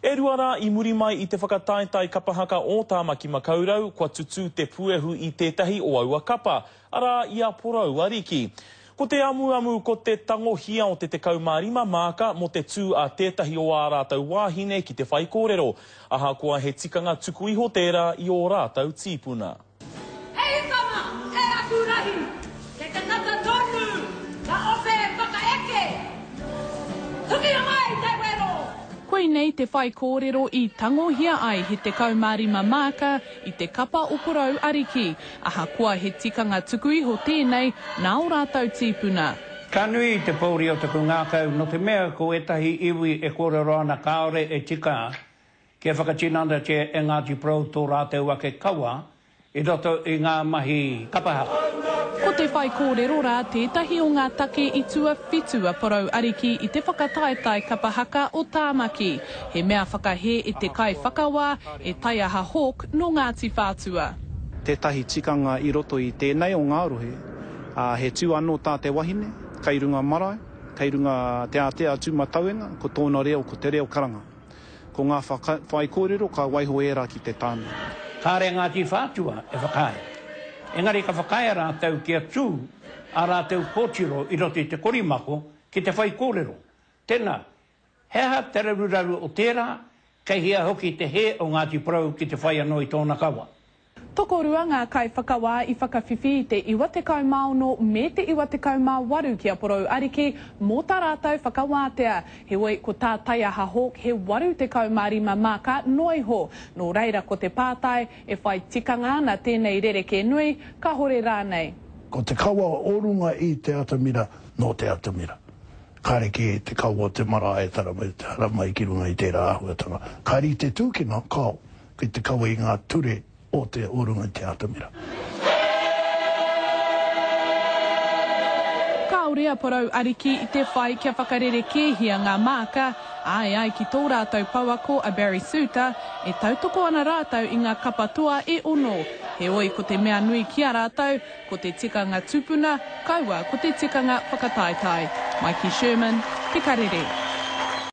E rua rā i muri mai i te whakataetae kapa haka o Tāmaki Makaurau, kua tutū te puehu i tētahi o aua kapa, arā, i a Porou Ariki. Ko te amuamu ko te tangohia o te 15 māka mō te tū a tētahi o ā rātou wāhine ki te whaikōrero, ahakoa he tikanga tuku iho tērā i ō rātou tīpuna. E Itama, e aku rahi, kei te tata tonu nga ope whakaeke. Tukia mai te wero! Koinei te whaikōrero i tangohia ai he 15 māka i te kapa o Porou Ariki, ahakoa he tikanga tuku iho tēnei nā ō rātou tīpuna. Ka nui te pōuri o taku ngākau nō te mea ko ētahi iwi e kōrero ana kāore e tika Kia whakatinanatia e Ngāti Porou tō rātou ake kawa i roto i ngā mahi kapa haka. Ko te whaikōrero rā tētahi o ngā take i tuawhitu a Porou Ariki i te whakataetae kapa haka o Tāmaki. He mea whakahē e te kaiwhakawā, e Taiaha Hawke nō Ngāti Whātua. Tētahi tikanga i roto i tēnei o ngā rohe, ā, he tū anō tā te wahine, kei runga marae, kei runga te ātea a Tūmatauenga, ko tōna reo ko te reo karanga. Ko ngā whaikōrero ka waiho ērā ki te tāne. Kāre Ngāti Whātua e whakaae. Engari ka whakaae rātou kia tū ā rātou kōtiro i roto i te korimako ki te whaikōrero. Tēnā, he aha te raruraru o tērā, kei hea hoki te hē o Ngāti Porou ki te whai anō i tōna kawa? Tokorua ngā kaiwhakawā i whakawhiwhi i te 96 me te 98 ki a Porou Ariki mō tā rātou whakawātea. Heoi, ko tā Taiaha Hawke he 85 māka noa iho. Nō reira ko te pātai, e whai tikanga ana tēnei rerekē nui, kahore rānei? Ko te kawa o runga i te atamira nō te atamira. Kāre kē te kawa o te marae e haramai ki runga i tērā āhuatanga. Ka rite tūkino, kao. Kei te kawe i ngā ture o te o runga i te atamira. Kāore a Porou Ariki i te whai kia whakarerekēhia ngā māka, ā, e ai ki tō rātou pouako a Barry Souter, e tautoko ana rātou i ngā kapa toa e ono. Heoi, ko te mea nui ki a rātou, ko te tikanga tupuna, kaua ko te tikanga whakataetae. Mikey Sherman, Te Karere.